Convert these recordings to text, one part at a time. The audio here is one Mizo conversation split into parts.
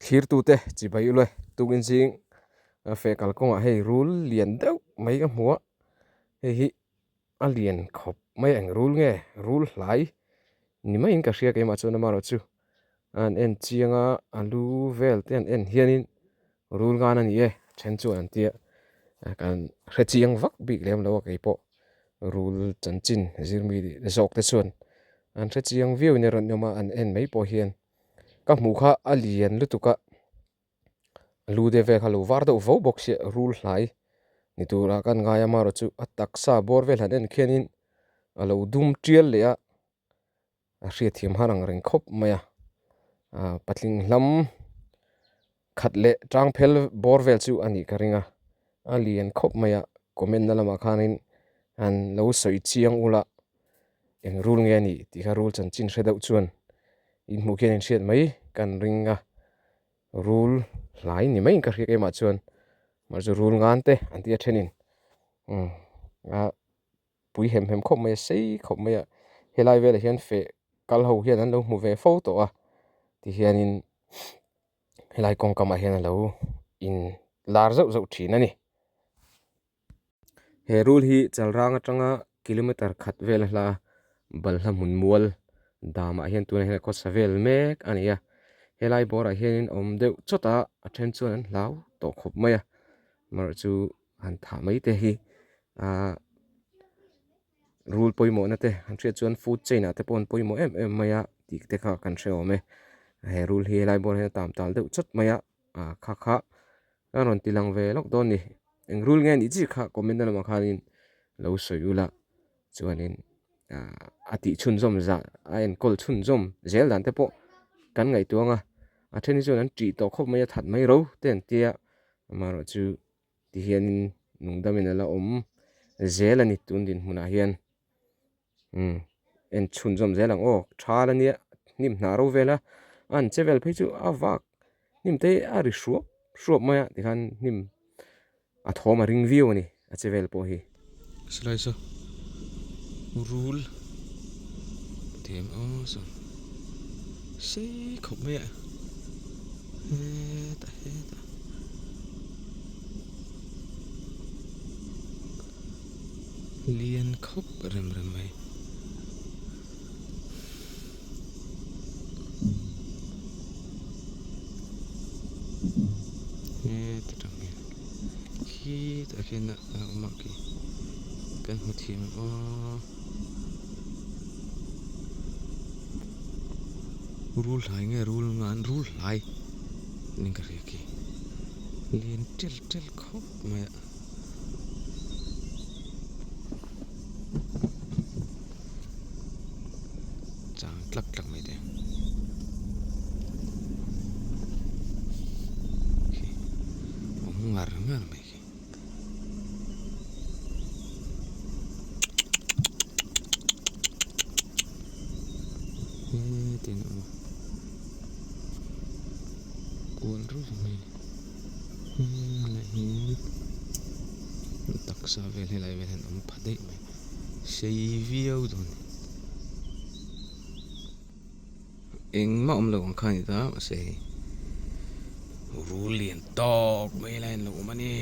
Thlirtute chibai ule tukin zing a feh kalkawngah hei rul lian deuh mai ka hmu a, hei hi a lian khawp mai a eng rul nge rul hlai ni maiin ka hria keimah chuan amaherawhchu an en chiang a a lu vel te an en hianin rul ngan a ni e then chuan an tia kan hre chiang vak bik lem lo a keipawh rul chanchin zirmi zawk te chuan an hre chiang viau in a rawn awm a an en mai pawh hian. Ka hmuh kha a lian lutuk a, lu te vel kha lo var deuh vo bawk sia rul hlai ni turah kan ngai a amaherawhchu a taksa bawr vel han en khianin a lo dum tial leh a, a hriatthiam har ang reng khawp mai a, ah patling hlam khat leh tang phel bawr vel chu a nih ka ring a, a lian khawp mai a comment na lamah khanin an lo sawi chiang ula eng rul nge a nih tih kha rul chanchin hre deuh chuan in hmuh khian in hriat mai kan ring a, rul hlai ni maiin ka hria keimah chuan mahse rul ngan te an ti a thenin umm a pui hem hem khawp mai a sei khawp mai a helai velah hian feh kal ho hian an lo hmu ve fo tawh a tihianin helai kawngkamah hian a lo in lar zauh zauh thin a ni. He rul hi Chalrang atanga kilometer khat vel a hla a, Balhla hmun mual damah hian tunah hian a khawsa vel mek a ni a, helai bawrah hianin a awm deuh chawt a, a then chuan an hlau tawh khawp mai a, amaherawh chu han thah mai te hi ahh rul pawimawhna te han hriat chuan food chain ah te pawh an pawimawh em em mai a tih te kha kan hre awm e, he rul hi helai bawrah hian a tam tal deuh chawt mai a ah kha kha a rawn ti lang ve lawk dawn a ni eng rul nge anih chiah kha comment na lamah khanin lo sawi ula chuanin ah a tih chhunzawm zah a enkawl chhunzawm zel dan te pawh kan ngaihtuah ang a a then hi chuan an tih tawh khawp mai a that mai ro te an tia amaherawhchu tihianin nungdamin a la awm zel a ni tun dinhmunah hian umm en chhunzawm zel ang aw thal a nia hnim hnah ro vel a a an che vel phei chu a vak hnim te hi a ri hruap hruap mai a tikhan hnim a thawm a ring viau a ni a che vel pawh hi. Silai saw rul them aw saw sei khawp mai a hetah hetah lian khawp rem rem mai. Heta tang hian khitah khian a awm a khi kan hmu thiam aw rul hlai nge rul ngan rul hlai niin ka hria khi lian tel tel khawp mai a. Chang tlak tlak mai te khi awm ngar ngar mai khi. Hetin a awm a kual ruih mai a ni helaiah hian taksa vel helai vel hian a awm pha daih mai. Sei viau dawn engmah awm lo ang kha a ni ta mahse hei rul lian tawk mai lai an lo awm a ni.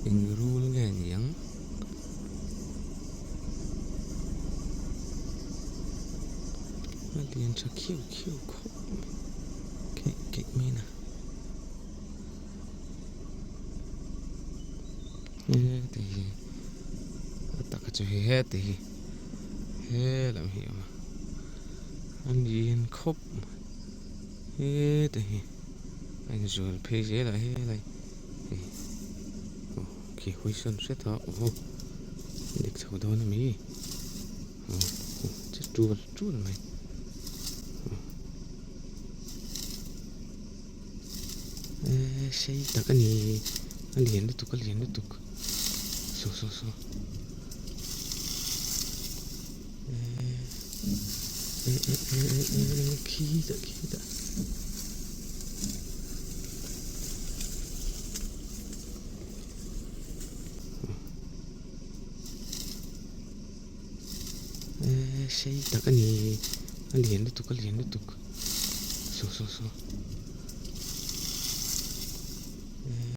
Eng rul nge ni ang? A lian tha khiau khiau khawp mai keih keih mai a. Heti hi a taka chu hei heti hi he lam hi a awm a a lian khawp mai heti hi a inzual phei zel a helai hei aw khi hawi sawn hret a aw dik chho dawn ami aw che tul tul mai. Eee sei tak a ni a lian lutuk a lian lutuk saw saw saw eee eh eh eh eh eh khitah khitah. Eee. Sei tak a ni a lian lutuk a lian lutuk saw saw saw.